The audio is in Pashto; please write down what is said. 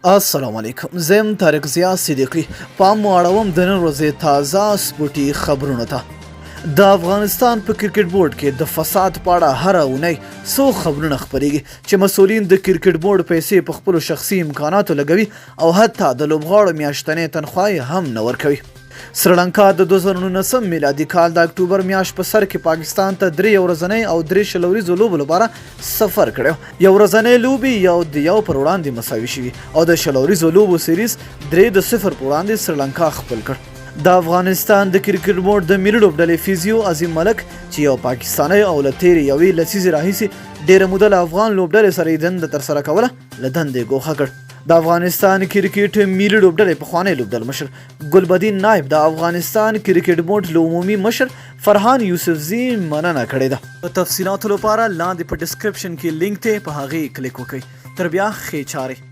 السلام علیکم، زه یم طارق ضیا صدیقي. پام مو اړوم د نن ورځې تازه سپورتي خبرونو ته. د افغانستان په کرکټ بورډ کې د فساد په اړه هره اونۍ څو خبرونه خپرېږي چې مسؤلین د کرکټ بورډ پیسې په خپلو شخصي امکاناتو لګوي او حتی د لوبغاړو میاشتنۍ تنخوا یې هم نه ورکوي. سریلانکا د 2019 میلادي کال د اکټوبر میاشت په سر کې پاکستان ته درې یو ورځنۍ او درې 20 اوریزو لوبو لپاره سفر کړی. یو ورځنۍ لوبې 1-1 پر وړاندې مساوي شوي او د 20 اوریزو لوبو سیریز 3-0 پر وړاندې سریلانکا خپل کړ. د افغانستان د کرکټ بورډ د ملي لوبډلې فزیو عظیم ملک چې یو پاکستانی او له تېرې یوې لسیزې راهیسې ډېره موده له افغان لوبډلې سره یې دنده ترسره کوله، له دندې ګوښه کړ. د افغانستان کرکټ ملي لوبډلې پخوانی لوبډلمشر ګلبدین نایب د افغانستان کرکټ بورډ له عمومي مشر فرهان یوسفزي مننه کړې ده. د تفصیلاتو لپاره لاندې په ډسکرپشن کې لینک دی، په هغې کلیک وکړئ. تر بیا ښې چارې.